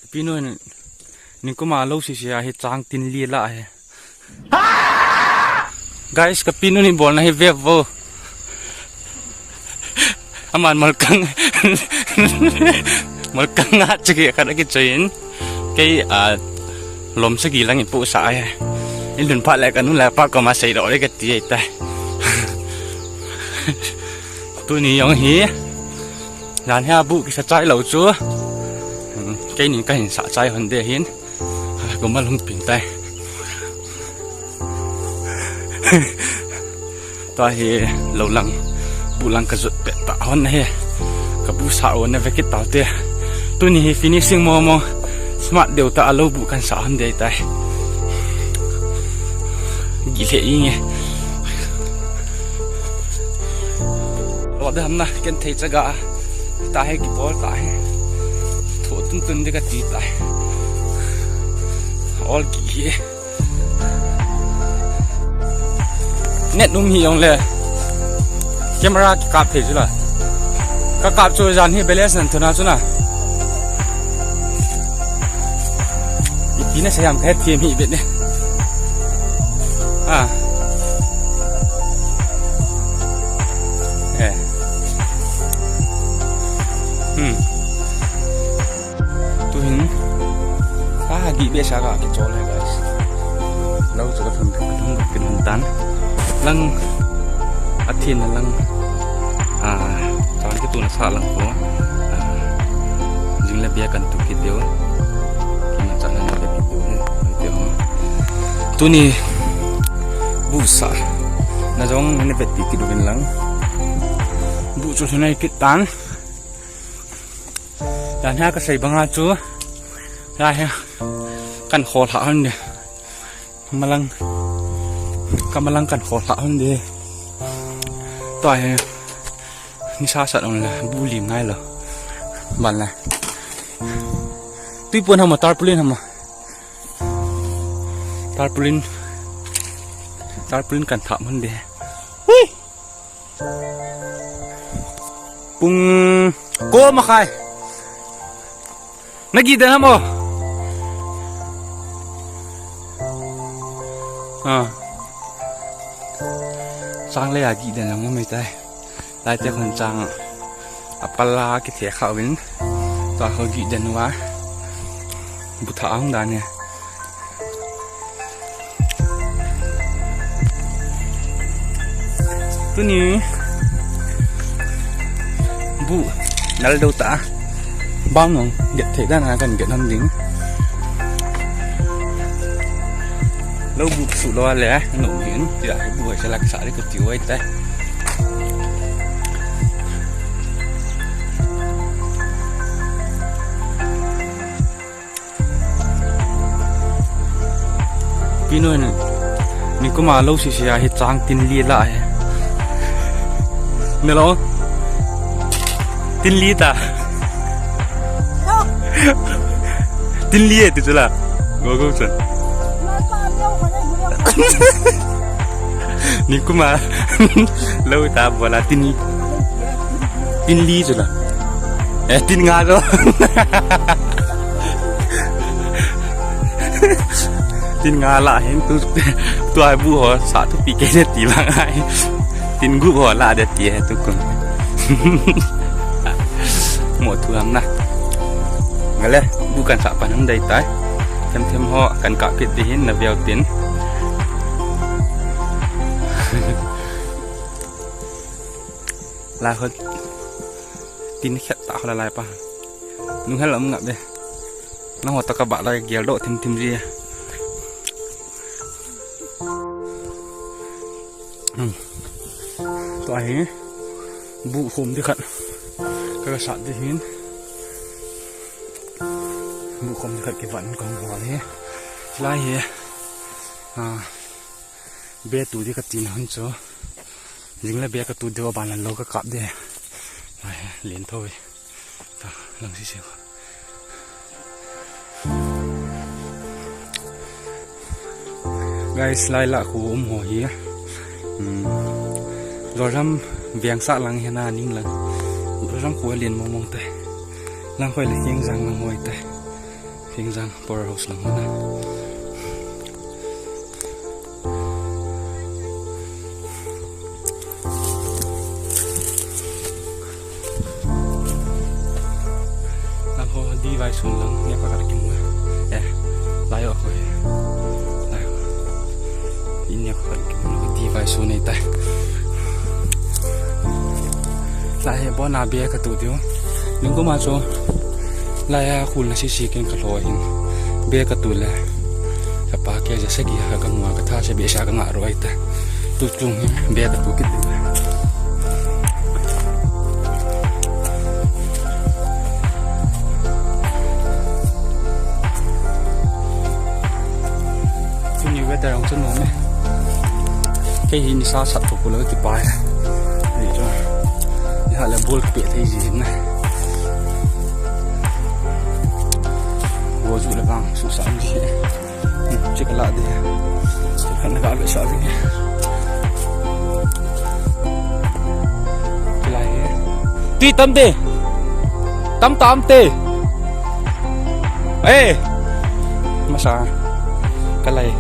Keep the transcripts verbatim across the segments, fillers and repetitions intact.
Pinu hin, nikuma lou sisi a hi chang tin li la hi. Guys, ka pinu ni bolna hi ve vo. Aman malkang. Malkang nga chiki khat aki chain. Kei a lom sagi lang ipu sa hi. In lhun phat le ka nu le pa koma sei lo le kati tai. Tuni jong hi. Jan hi a bu kisa chai lou chu. Hmm, keini kahin sa chai hon de hin. Goma lung ping tai. Tua hi lou lang, bu lang ka jot pet ta hon hi. Ka bu sa o na ve kit tau te. Tuni hi finishing mo mo. Smart deu ta a lou bu kan sa hon de tai. Gi le i nge. Lo de ham na, ken thei chaga. Ta he ki bol ta he. Tho tun tun de ka ti ta he. Ol gi he. Net um hi jong le. Camera ki kap thei chu la. Ka kap chu jan hi balance nan thuna chu na. Ipi na sayam ka het thiam hi bet ne. Ah. Eh. Hmm. Tuhin. Ah, gi be sa ka kichol hai, guys. Lou chu ka thun, ka thun, ka thun tan. Lang. Athin na lang. Ah, chan ki tu na sa lang ko. Ah, jing le bia kan tu ki deu. Ki na chan na le ki deu. Tuni. Bu sa. Na jong ni bet ki deu lang. Bu chu sunai kit tan. Dan ha ka sei banga chu. Ya he. Kan khol ha hon de. Malang. Ka malang kan khol ha hon de. Tua he. Ni sa sat on le. Bu lim ngai lo. Ban le. Tui pon hama tarpaulin hama. Tarpaulin. Tarpaulin kan thap hon de. Hui. Pung ko makhai. Na gi den ham o. Ah. Chang le a gi den lang mo mai tai. Lai te khun chang. A pala ki the kha win. Ta kho gi den wa. Bu tha ang dan ne. Tuni bu nal deu ta. Bang nong get thei dan a kan get ham ding. Lou bu su lo le no hin ti a bu sa lak sa ri ko ti wai ta. Pinu hin, nikuma lou sisi a hi chang tin li la hi. Ne lo? Tin li ta. Tin li e ti chu la. Go go chan. Nikuma lou ta bola tin li. Tin li chu la. Eh, tin nga lo. Tin nga la hin tu, tu ai bu ho sa thupi ke ne ti bang ai. Tin gup ho la de ti he tu kun. Mo thu am na. Nga le, bu kan sa pan ham dai tai. Them them ho kan kap kit ding hin na veu tin. Lai ho tin khet ta ho la lai pa. Nung hel um ngap de. Nang ho ta ka ba lai gel do thim thim ji. Hmm. Tua hi bu khom di khat. Ka sa di hin. Bu khom di khat ki van kong ho hi. Lai hi. Ah. Be tu di ka tin hon chu. Jing le be ka tu deu a ban lan lou ka kap de. Ai, lien tho ve. Ta, lang si se. Guys, lai la khu um ho hi. Hmm. Zoram veng sa lang hi na ning lang. Zoram khu lien mong mong te. Lang khoi le kiang jang lang hoi te. Tingzang power house lang hona. Lang ho di vai sun lang, ya pa kar kim. Eh, lai ho ko he. Lai ho. Ini ko kar kim, di vai sun nei tai. Lai he bona bia ka tu diu. Ning ko ma cho. Lai a khul na sisi ken ka lou hin. Bia ka tu le. Ka pa ke ja sagi ha ka ngua ka tha se bia sa ka nga roi ta. Tu chung hin bia ka tu kit. Tuni weather ang chun mo me. Kei hi nisa sat ko pula ki pai. Ni cho. Ni ha le bol pe thei ji hin na. Go ju le bang su sa ji. Che ka la de. Che ka na ga be sa ji. Che la he. Ti tam de. Tam tam te. Eh. Masa. Ka lai.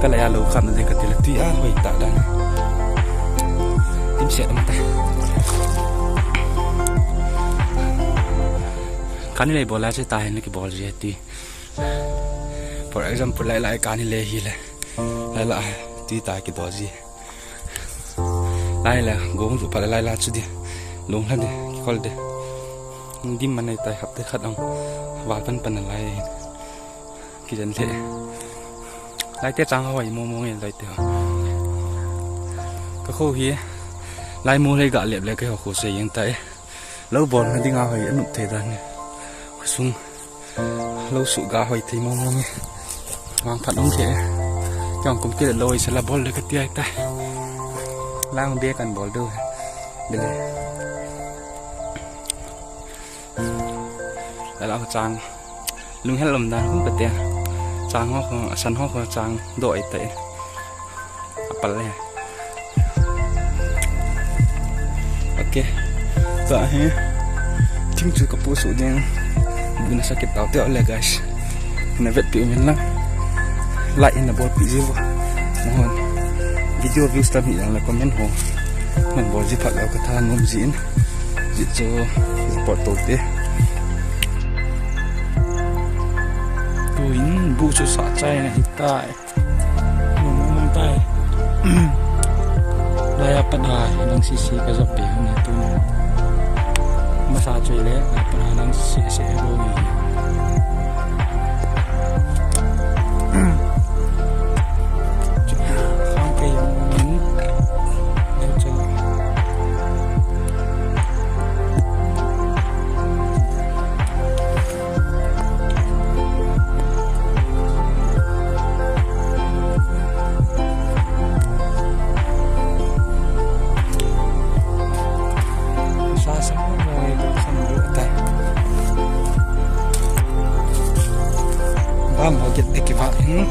Ka lai a lo khan de ka ti la ti a hoi ta dan. Tim se am ta. Kani lei bol a che ta hin ki bol je ti. For example, lai lai kani lei hi le. Lai lai ti ta ki do ji. Lai la gong ju pa lai la chu di. Long la di, ki kol di. Dim man nei tai hap te khat ang. Val pan pan lai. Ki jan le. Lai te chang hoi mo mo nge lai te. Ka kho hi. Lai mo lei ga lep le ka ho kho se yeng tai. Lo bol na ding a hoi anup thei dan ni. Khosung lo su ga hoi thei mong mong ni. Vang phat um thei. Kyang kum kile lo i sala bol le ka ti ai ta. Lang be kan bol do. Bele. Ala chang. Lung hel lom dan kum ka te. Chang ho ko, asan ho ko chang do ai ta. Apal le. Okay. Tua hi. Thing chu ka pu su ding. Buna sa kit tau te le guys. Na vet pi min la. Like in na bol pi ji vo. Mohon. Video views tam hi jang le comment ho. Man bol ji phat le ka tha nom ji in. Ji chu report to te. Tu in bu chu sa chai na hi tai. Mong mong tai. Lai a pat a, nang sisi ka jop pe, nang tu na. Masa chui le, a pat a nang sisi se ro ni. Khang ke yang min. Lai chui. Sa sa mo mo e sa mo tai. Bang ho get de ki va. Hmm.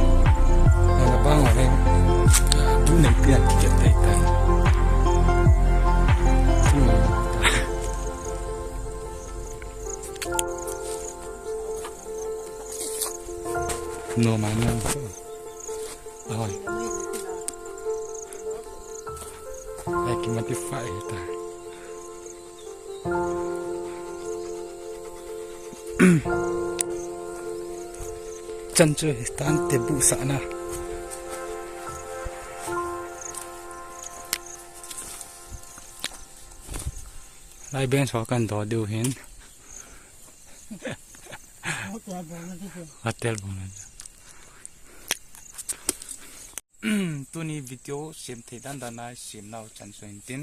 Bang ho le. Du nei pia ki get tai tai. Hmm. No, man, no. Ahoy. Ai, ki mati fa e ta. Chan chu hi tan te bu sa na. Lai ben so kan do diu hin. Hotel bol na. Tuni video sem thei dan dan a sem nau chan so hin tin.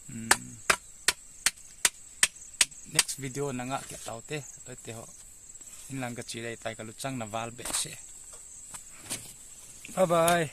Hmm. Next video na nga kit tau te, te ho. In lang ka chi dai tai ka luchang na val be se. Bye bye.